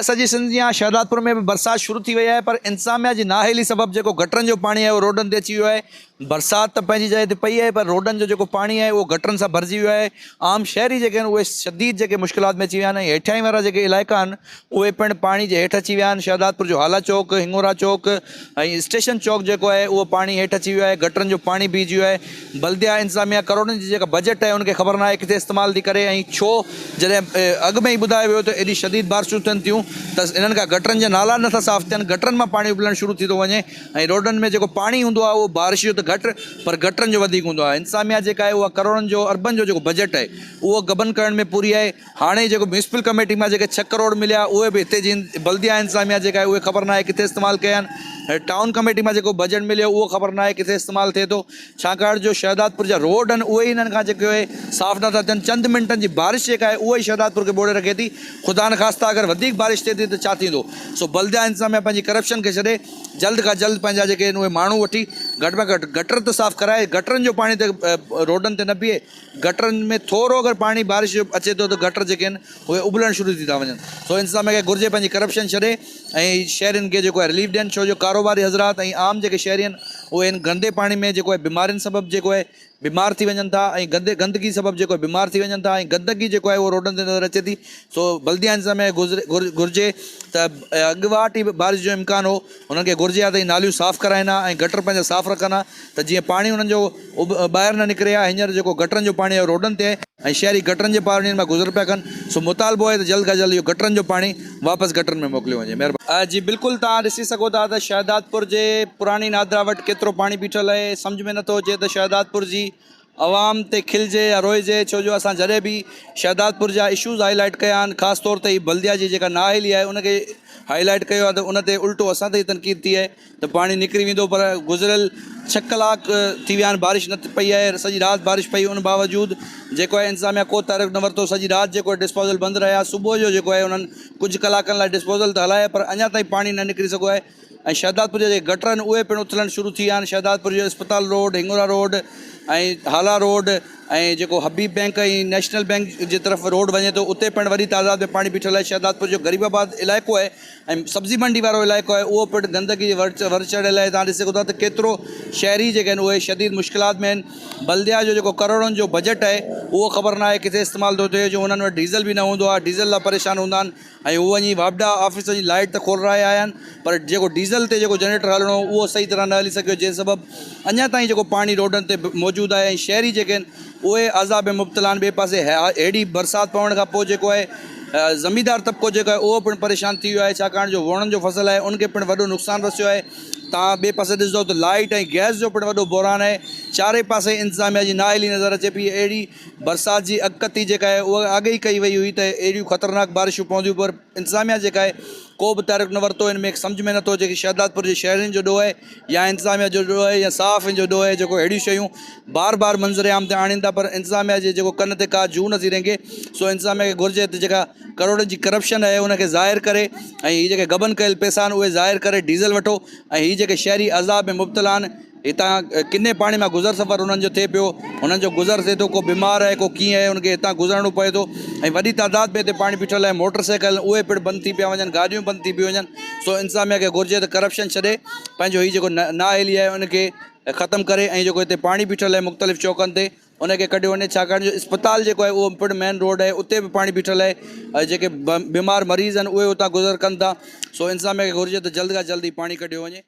سڄي سنڌ جيان شهدادپور ۾ به برسات شروع ٿي وئي آهي پر انتظاميا جي نااهلي سبب جيڪو گٽرن جو پاڻي آهي اهو روڊن تي اچي ويو آهي برسات ته پنهنجي جاء تي پئي آهي پر روڊن جو جيڪو پاڻي آهي اهو گٽرن سان ڀرجي ويو آهي عام شهري جيڪي آهن اهي شديد جيڪي مشڪلات ۾ اچي ويا آهن ۽ هيٺاهين وارا جيڪي علائقا آهن اهي پڻ پاڻي جي هيٺ اچي ويا آهن شهدادپور جو هالا چوڪ هنگورا چوڪ ۽ اسٽيشن چوڪ جيڪو آهي اهو پاڻي هيٺ اچي ويو آهي گٽرن جو پاڻي بيهجي ويو آهي بلديا انتظاميا ڪروڙن جي جيڪا بجيٽ آهي ان کي خبر ناهي ڪٿي استعمال ٿي ڪري ۽ ڇو جڏهن اڳ ۾ ئي ٻڌايو ويو ته ايڏي شديد بارشون ٿين ٿيون ته انهن کان گٽرن جا نالا نٿا صاف ٿين، گٽرن مان پاڻي اٻلڻ شروع ٿي ٿو وڃي ۽ روڊن ۾ جيڪو پاڻي هوندو آهي اهو بارش جو ته گهٽ پر گٽرن جو وڌيڪ هوندو آهي. انتظاميا جيڪا آهي اها ڪروڙن جو اربن جو جيڪو بجيٽ آهي اهو غبن ڪرڻ ۾ پوري آهي. هاڻي جيڪو ميونسپل ڪميٽي مان جيڪي ڇهه ڪروڙ مليا اهي به هتي جي بلديا انتظاميا جيڪا آهي اهي خبر ناهي ڪٿي استعمال ڪيا آهن. ٽائون ڪميٽي مان جيڪو بجيٽ مليو اهو خبر ناهي ڪٿي استعمال ٿئي ٿو. ڇاڪاڻ جو شهدادپور جا روڊ آهن اهي ئي انهن کان جيڪي اهي صاف نٿا ٿين چند منٽن جي بارش جيڪا آهي اها ئي شهدادپور کي ٻوڙي رکي ٿي خدانخواسته اگر وڌيڪ بارش ٿئي ٿي ته ڇا ٿيندو سو بلديا انتظاميا پنهنجي ڪرپشن کي ڇڏي جلد کان جلد پنهنجا جيڪي آهن اهي ماڻهو وٺي گهٽ ۾ گهٽ گٽر ته صاف ڪرائي گٽرن جو پاڻي ته روڊن تي نه بيهي گٽرن ۾ ٿورو اگر پاڻي بارش جو اچي ٿو ته گٽر جيڪي آهن اهي اٻلڻ شروع ٿي ٿا وڃن سو انتظاميا کي گهرجي پنهنجي ڪرپشن ڇڏي ۽ شهرين کي جيڪو آهي رليف ڏين ڇو جو ڪاروباري حضرات ۽ عام جيڪي شهري آهن اهي هن گندي پاڻي ۾ جيڪو آهي بيمارين سبب جيڪو آهي بيمار ٿي وڃن ٿا ۽ گندي گندگي سبب جيڪو آهي بيمار ٿي وڃن ٿا ۽ گندگي جيڪو آهي اهو روڊن تي نظر اچي ٿي سو بلديا انتظاميا کي گهرجي ته اڳواٽ ئي بارش جو امڪان هو انهن کي گهرجي ها ته هي ناليون صاف ڪرائين ها ۽ گٽر پنهنجا صاف رکن ها ته جيئن پاڻي انهن جو ٻاهر نه نڪري ها هينئر جيڪو گٽرن جو پاڻي آهي روڊن تي آهي ۽ شهري گٽرن جي پاڻي مان گذر پيا ڪن سو مطالبو آهي ته جلد کان جلد اهو گٽرن جو پاڻي واپس گٽرن ۾ موڪليو وڃي مهرباني. جي بلڪل توهان ڏسي سگهو ٿا ته شهدادپور جي پراڻي نادرا وٽ ڪيترو پاڻي بيٺل آهي سمجهه ۾ نٿو اچي ته شهدادپور جي عوام تي کلجي يا روئجي ڇو جو اسان جڏهن به شهدادپور جا اشوز هائي لائيٽ ڪيا آهن خاص طور تي هي بلديا جي جيڪا نااهلي آهي ان کي هائي لائيٽ ڪيو آهي ته ان تي الٽو اسان تي ئي تنقيد ٿي آهي ته پاڻي نڪري ويندو پر گذريل ڇهه ڪلاڪ ٿي ويا آهن بارش نه پئي آهي سڄي رات بارش پئي ان باوجود جيڪو آهي انتظاميا ڪو تحرڪ نه ورتو سڄي رات جيڪو آهي ڊسپوزل بند رهيا صبح جو جيڪو آهي انهن ڪجهه ڪلاڪن لاء ڊسپوزل ته هلايا پر اڃا تائين پاڻي نه نڪري سگهيو آهي ۽ شهدادپور جا جيڪي گٽر آهن اهي پڻ اٿلڻ شروع ٿي ويا آهن شهدادپور جو اسپتال road Hingora road ۽ Hala road ۽ جيڪو حبيب بئنڪ ۽ نيشنل بئنڪ جي طرف روڊ وڃي ٿو اتي پڻ وڏي تعداد ۾ پاڻي بيٺل آهي شهدادپور جو غريب آباد علائقو آهي ۽ سبزي منڊي وارو علائقو آهي اهو پڻ گندگي جي ور ور چڙهيل آهي تان ڏسي سگهو ٿا ته ڪيترو شهري جيڪي آهن اهي شديد مشڪلات ۾ آهن بلديا جو جيڪو ڪروڙن جو بجيٽ آهي اهو خبر ناهي ڪٿي استعمال ٿو ٿئي جو انهن وٽ ڊيزل به نه هوندو آهي ڊيزل لاء پريشان هوندا آهن ۽ هو وڃي واپڊا آفيس جي لائيٽ ته کولرائي آيا آهن پر جيڪو ڊيزل تي جيڪو جنريٽر هلڻو هو اهو صحيح طرح نه هلي سگهيو جنهن سبب اڃا تائين جيڪو پاڻي روڊن تي موجود آهي ۽ شهري جيڪي آهن اهي عذاب ۾ مبتلا آهن ٻئي پاسي ههڙي برسات پوڻ کان پوء جيڪو آهي زميندار طبقو جيڪو آهي اهو پڻ پريشان ٿي ويو آهي ڇاڪاڻ جو ووڻن جو فصل آهي ان کي پڻ وڏو نقصان رسيو آهي تان ٻئي پاسي ڏسندو ته لائيٽ ۽ گئس جو پڻ وڏو بحران آهي چارئي پاسي انتظاميا جي نااهلي نظر اچي پئي اهڙي برسات جي اڳڪٿي جيڪا آهي اها اڳ ئي ڪئي وئي هئي ته اهڙيون خطرناڪ بارشون پونديون پر انتظاميا جيڪا آهي ڪو به تحرڪ نه ورتو ان ۾ سمجهه ۾ نٿو اچي ڪي شهدادپور جي شهرين جو ڏوهه آهي يا انتظاميا جو ڏوهه آهي يا صحافين جو ڏوهه آهي جيڪو اهڙيون شيون بار بار منظر عام تي آڻين ٿا پر انتظاميا جي جيڪو ڪن تي ڪا جون نٿي رينگي سو انتظاميا کي گهرجي ته جيڪا ڪروڙن جي ڪرپشن آهي ان کي ظاهر ڪري ۽ هي جيڪي غبن ڪيل پئسا آهن اهي ظاهر ڪري ڊيزل وٺو ۽ هي جيڪي شهري عذاب ۾ مبتلا آهن هتان ڪني پاڻي مان گذر سفر انهن جو ٿئي پيو، انهن جو گذر ٿئي ٿو، ڪو بيمار آهي ڪو ڪيئن آهي ان کي هتان گذرڻو پئي ٿو ۽ وڏي تعداد ۾ هتي پاڻي بيٺل آهي موٽر سائيڪل اهي پڻ بند ٿي پيا وڃن گاڏيون بند ٿي پيون وڃن سو انتظاميا کي گهرجي ته ڪرپشن ڇڏي پنهنجو هي جيڪو نااهلي آهي ان کي ختم ڪري ۽ جيڪو هتي پاڻي بيٺل آهي مختلف چوڪن تي ان کي ڪڍيو وڃي ڇاڪاڻ جو اسپتال جيڪو آهي اهو پڻ مين روڊ آهي اتي به پاڻي بيٺل آهي ۽ جيڪي بيمار مريض آهن اهي اتان گذر ڪن ٿا سو انتظاميا کي گهرجي ته جلد کان جلد هي پاڻي ڪڍيو وڃي.